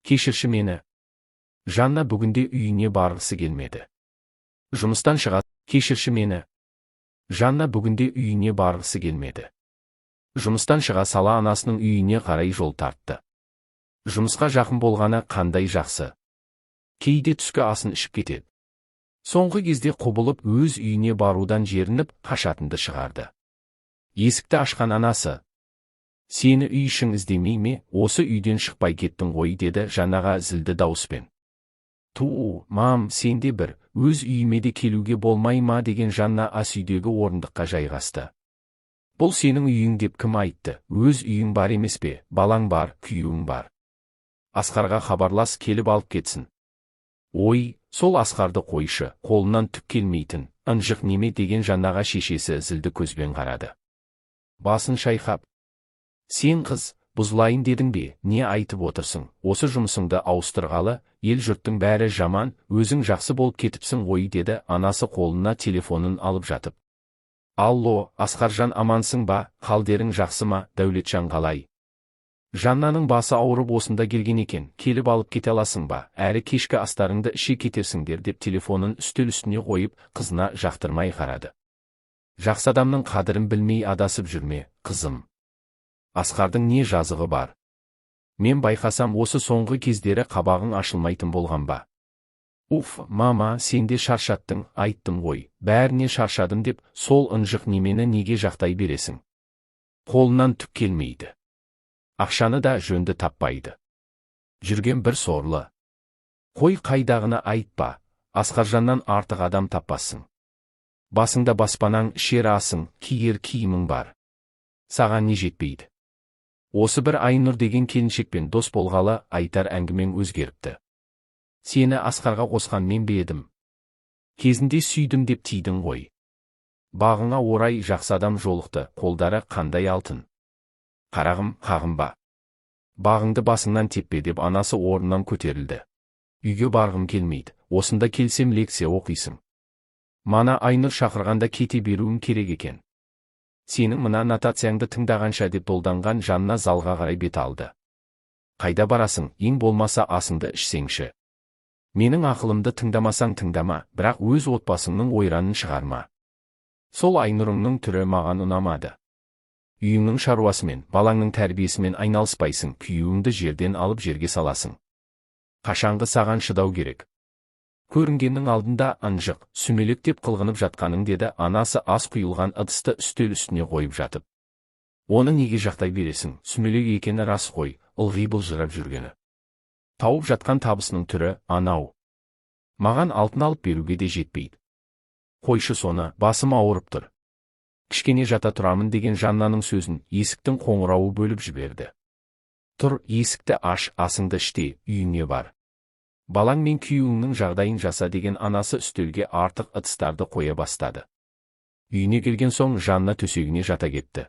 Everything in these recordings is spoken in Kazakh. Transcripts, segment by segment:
Кешірші мені. Жанна бүгінде үйіне барғысы келмеді. Жұмыстан шыға. Кешірші мені. Жанна бүгінде үйіне барғысы келмеді. Жұмыстан шыға сала анасының үйіне қарай жол тартты. Жұмысқа жақын болғаны қандай жақсы. Кейде түскі асын ішіп кетеді. Соңғы кезде құбылып, өз үйіне барудан жерініп, қашатынды шығарды. Есікті ашқан анасы: «Сені үй ішің іздемей ме, осы үйден шықпай кеттің ғой», – деді Жаннаға зілді дауыспен. «Туу, мам, сенде бір, өз үйіме де келуге болмай ма?» – деген Жанна ас үйдегі орындыққа жайғасты. «Бұл сенің үйің деп кім айтты? Өз үйің бар емес пе? Балаң бар, күйеуің бар. Асқарға хабарлас, келіп алып кетсін». «Ой, сол Асқарды қойшы, қолынан түк келмейтін, ынжық неме», – деген Жаннаға шешесі зілді көзбен қарады. Басын шайқап: «Сен, қыз, бұзылайын дедің бе, не айтып отырсың? Осы жұмысыңды ауыстырғалы ел жұрттың бәрі жаман, өзің жақсы болып кетіпсің ғой», – деді анасы қолына телефонын алып жатып. «Алло, Асқаржан, амансың ба? Халдерің жақсы ма? Дәулетжан қалай? Жаннаның басы ауырып, осында келген екен, келіп алып кете аласың ба? Әрі кешкі астарыңды іше кетерсіңдер», – деп телефонын үстел үстіне қойып, қызына жақтырмай қарады. «Жақсы адамның қадірін білмей адасып жүрме, қызым. Асқардың не жазығы бар? Мен байқасам, осы соңғы кездері қабағың ашылмайтын болған ба?» «Уф, мама, сен де шаршаттың, айттым ғой, бәріне шаршадым деп, сол ынжық немені неге жақтай бересің? Қолынан түк келмейді. Ақшаны да жөнді таппайды. Жүрген бір сорлы». «Қой, қайдағыны айтпа, Асқаржаннан артық адам таппассың. Басыңда баспанаң, ішер асың, киер киімің бар. Саған не жетпейді? Осы бір Айнұр деген келіншекпен дос болғалы айтар әңгімең өзгеріпті. Сені Асқарға қосқан мен бе едім? Кезінде сүйдім деп тидің ғой. Бағыңа орай жақсы адам жолықты, қолдары қандай алтын. Қарағым, қағынба. Бағыңды басыңнан теппе», – деп анасы орнынан көтерілді. «Үйге барғым келмейді, осында келсем, лекция оқисың. Мана Айнұр шақырғанда кете беруім керек екен. Сенің мына нотацияңды тыңдағанша», – деп долданған Жанна залға қарай бет алды. «Қайда барасың? Ең болмаса асыңды ішсеңші. Менің ақылымды тыңдамасаң тыңдама, бірақ өз отбасыңның ойранын шығарма. Сол Айнұрыңның түрі маған ұнамады. Үйіңнің шаруасымен, балаңның тәрбиесімен айналыспайсың, күйеуіңді жерден алып жерге саласың. Қашанғы саған шыдау керек? Көрінгеннің алдында ынжық, сүмелек деп қылғынып жатқаның», – деді анасы ас құйылған ыдысты үстел үстіне қойып жатып. «Оны неге жақтай бересің? Сүмелек екені рас қой, ылғи былжырап жүргені. Тауып жатқан табысының түрі анау. Маған алтын алып беруге де жетпейді. Қойшы соны, басым ауырып тұр. Кішкене жата тұрамын», – деген Жаннаның сөзін есіктің қоңырауы бөліп жіберді. «Тұр, есікті аш, асыңды іш те, үйіңе бар. Балаң мен күйеуіңнің жағдайын жаса», – деген анасы үстелге артық ыдыстарды қоя бастады. Үйіне келген соң Жанна төсегіне жата кетті.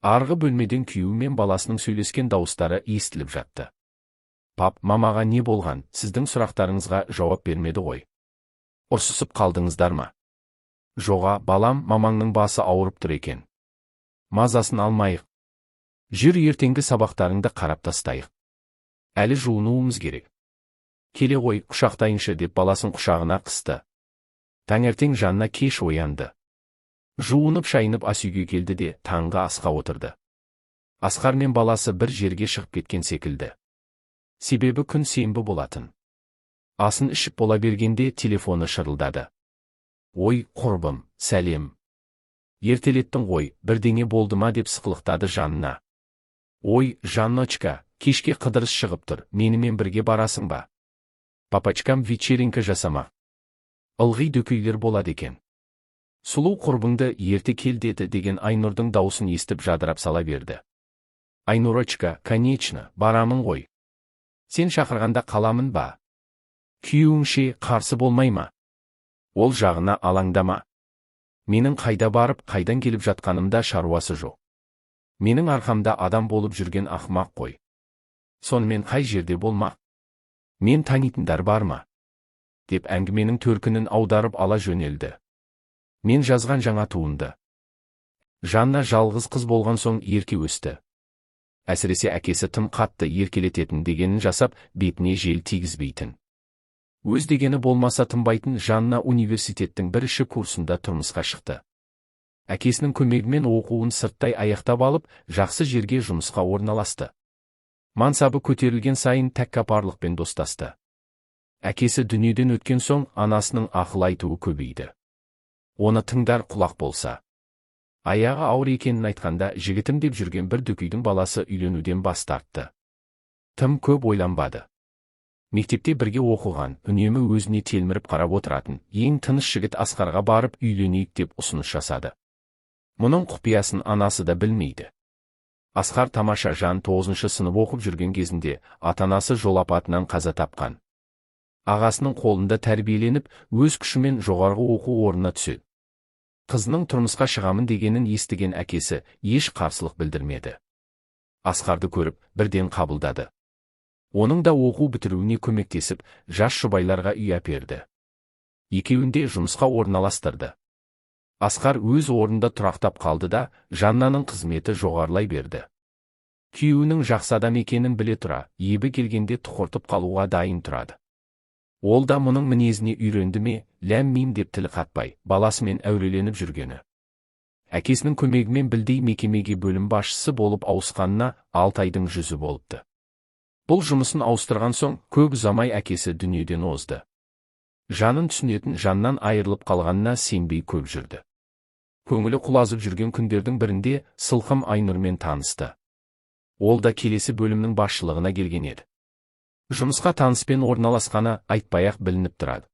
Арғы бөлмеден күйеуі мен баласының сөйлескен дауыстары естіліп жатты. «Пап, мамаға не болған? Сіздің сұрақтарыңызға жауап бермеді ғой. Ұрсысып қалдыңыздар ма?» «Жоға, балам, мамаңның басы ауырып тұр екен. Мазасын алмайық. Жүр, ертеңгі сабақтарыңды қарап тастайық. Әлі жуынуымыз керек. Келе ғой, құшақтайыншы», – деп баласын құшағына қысты. Таңертең Жанна кеш оянды. Жуынып шайынып ас үйге келді де, таңғы асқа отырды. Асқар мен баласы бір жерге шығып кеткен секілді. Себебі күн сенбі болатын. Асын ішіп бола бергенде телефоны шырылдады. «Ой, құрбым, сәлем. Ертелеттің ғой, бірдеңе болды ма?» – деп сықылықтады Жанна. «Ой, Жанночка, кешке қыдырыс шығып тұр, менімен бірге барасың ба? Папочкам вечеринка жасамақ. Ылғи дөкейлер болады екен. Сұлу құрбыңды ерте кел деді», – деген Айнұрдың даусын естіп, жадырап сала берді. «Айнурочка, конечно, барамын ғой. Сен шақырғанда қаламын ба? Күйеуің ше, қарсы болмай ма?» «Ол жағына алаңдама. Менің қайда барып, қайдан келіп жатқанымда шаруасы жоқ. Менің арқамда адам болып жүрген ақымақ қой. Сонымен, қай жерде болмақ? Мен танитындар бар ма?» – деп әңгіменің төркінін аударып ала жөнелді. Мен жазған жаңа туынды. Жанна жалғыз қыз болған соң ерке өсті. Әсіресе әкесі тым қатты еркелететін, дегенін жасап, бетіне жел тигізбейтін. Өз дегені болмаса тынбайтын Жанна университеттің бірінші курсында тұрмысқа шықты. Әкесінің көмегімен оқуын сырттай аяқтап алып, жақсы жерге жұмысқа орналасты. Мансабы көтерілген сайын тәкаппарлықпен достасты. Әкесі дүниеден өткен соң анасының ақыл айтуы көбейді. Оны тыңдар құлақ болса. Аяғы ауыр екенін айтқанда, жігітім деп жүрген бір дөкейдің баласы үйленуден бас тартты. Тым көп ойланбады. Мектепте бірге оқыған, үнемі өзіне телміріп қарап отыратын, ең тыныш жігіт Асқарға барып үйленейік деп ұсыныс жасады. Мұның құпиясын анасы да білмейді. Асқар тамаша жан. 9-шы сынып оқып жүрген кезінде ата-анасы жол апатынан қаза тапқан. Ағасының қолында тәрбиеленіп, өз күшімен жоғарғы оқу орнына түседі. Қызының тұрмысқа шығамын дегенін естіген әкесі еш қарсылық білдірмеді. Асқарды көріп, бірден қабылдады. Оның да оқу бітіруіне көмектесіп, жас жұбайларға үй әперді. Екеуін де жұмысқа орналастырды. Асқар өз орнында тұрақтап қалды да, Жаннаның қызметі жоғарылай берді. Күйеуінің жақсы адам екенін біле тұра, ебі келгенде тұқыртып қалуға дайын тұрады. Ол да мұның мінезіне үйренді ме, ләм-мим деп тіл қатпай, баласымен әуреленіп жүргені. Әкесінің көмегімен білдей мекемеге бөлім басшысы болып ауысқанына 6 айдың жүзі болыпты. Бұл жұмысын ауыстырған соң, көп ұзамай әкесі дүниеден озды. Жанын түсінетін жаннан айырылып қалғанына сенбей көп жүрді. Көңілі құлазып жүрген күндердің бірінде сылқым Айнұрмен танысты. Ол да келесі бөлімнің басшылығына келген еді. Жұмысқа таныспен орналасқаны айтпай-ақ білініп тұрады.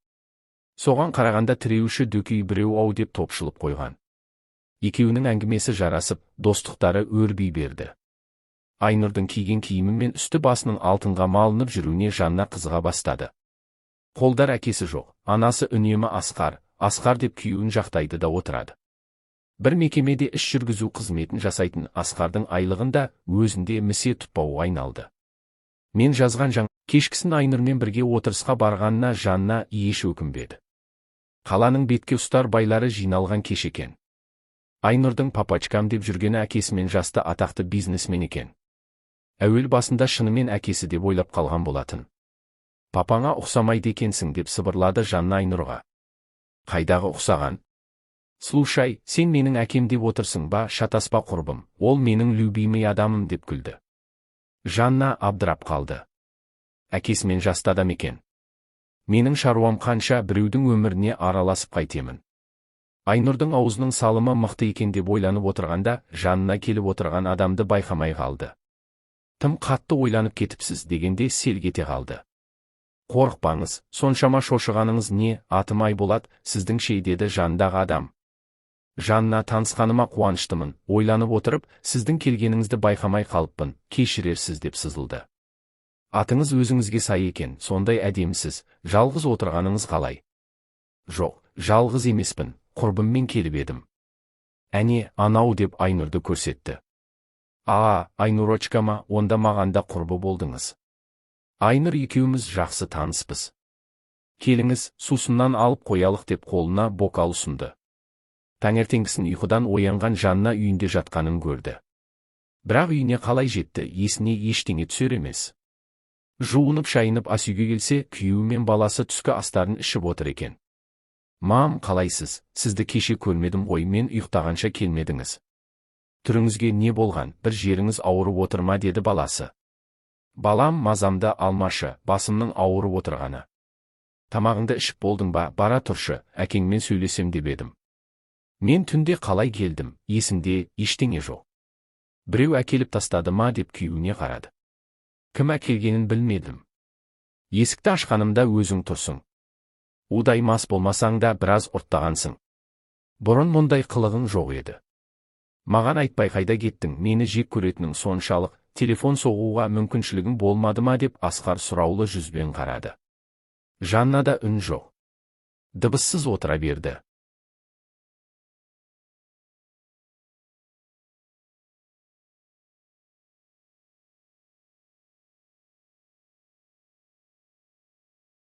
Соған қарағанда тіреуші дөкей біреу ау деп топшылып қойған. Екеуінің әңгімесі жарасып, достықтары өрби берді. Айнұрдың киген киімі мен үсті басының алтынға малынып жүруіне Жанна қызыға бастады. Қолдар әкесі жоқ, анасы үнемі Асқар, Асқар деп күйеуін жақтайды да отырады. Бір мекемеде іс жүргізу қызметін жасайтын Асқардың айлығында өзінде місе тұтпауға айналды. Мен жазған жаң кешкісін Айнұрмен бірге отырысқа барғанына Жанна еш өкінбеді. Қаланың бетке ұстар байлары жиналған кеш екен. Айнұрдың папочкам деп жүргені әкесімен жасты атақты бизнесмен екен. Әуел басында шынымен әкесі деп ойлап қалған болатын. Папаңа ұқсамайды екенсің деп сыбырлады Жанна Айнұрға. Қайдағы ұқсаған? Слушай, сен менің әкем деп отырсың ба, шатаспа құрбым, ол менің любимый адамым деп күлді. Жанна абдырап қалды. Әкесімен жасты адам екен. Менің шаруам қанша, біреудің өміріне араласып қайтемін. Айнұрдың аузының салымы мықты екен деп ойланып отырғанда, жанына келіп отырған адамды байқамай қалды. Тым қатты ойланып кетіпсіз дегенде селк ете қалды. Қорықпаңыз, соншама шошығаныңыз не, атым Айболат, сіздің ше деді жанындағы адам. Жанна, танысқаныма қуаныштымын, ойланып отырып, сіздің келгеніңізді байқамай қалыппын, кешірерсіз деп сызылды. Атыңыз өзіңізге сай екен, сондай әдемісіз, жалғыз отырғаныңыз қалай? Жоқ, жалғыз емеспін, құрбыммен келіп едім. Әне, анау деп Айнұрды көрсетті. Аа, Айнурочка ма, онда маған да құрбы болдыңыз. Айнұр екеуміз жақсы таныспыз. Келіңіз, сусыннан алып қоялық деп қолына бокал ұсынды. Таңертеңгісін ұйқыдан оянған Жанна үйінде жатқанын көрді. Бірақ үйіне қалай жетті, есіне ештеңе түсер емес. Жуынып шайынып асүйге келсе, күйеуі мен баласы түскі астарын ішіп отыр екен. Мам, қалайсыз, сізді кеше көрмедім ғой, мен ұйықтағанша келмедіңіз. Түріңізге не болған, бір жеріңіз ауырып отыр ма деді баласы. Балам, мазамды алмашы, басымның ауырып отырғаны. Тамағыңды ішіп болдың ба, бара тұршы, әкеңмен сөйлесем деп едім. Мен түнде қалай келдім, есімде ештеңе жоқ. Біреу әкеліп тастады ма деп күйеуіне қарады. Кім әкелгенін білмедім. Есікті ашқанымда өзің тұрсың. Удай мас болмасаң да біраз ұрттағансың. Бұрын мұндай қылығың жоқ еді. Маған айтпай қайда кеттің, мені жек көретінің соншалық, телефон соғуға мүмкіншілігің болмады ма деп Асқар сұраулы жүзбен қарады. Жаннада үн жоқ. Дыбыссыз отыра берді.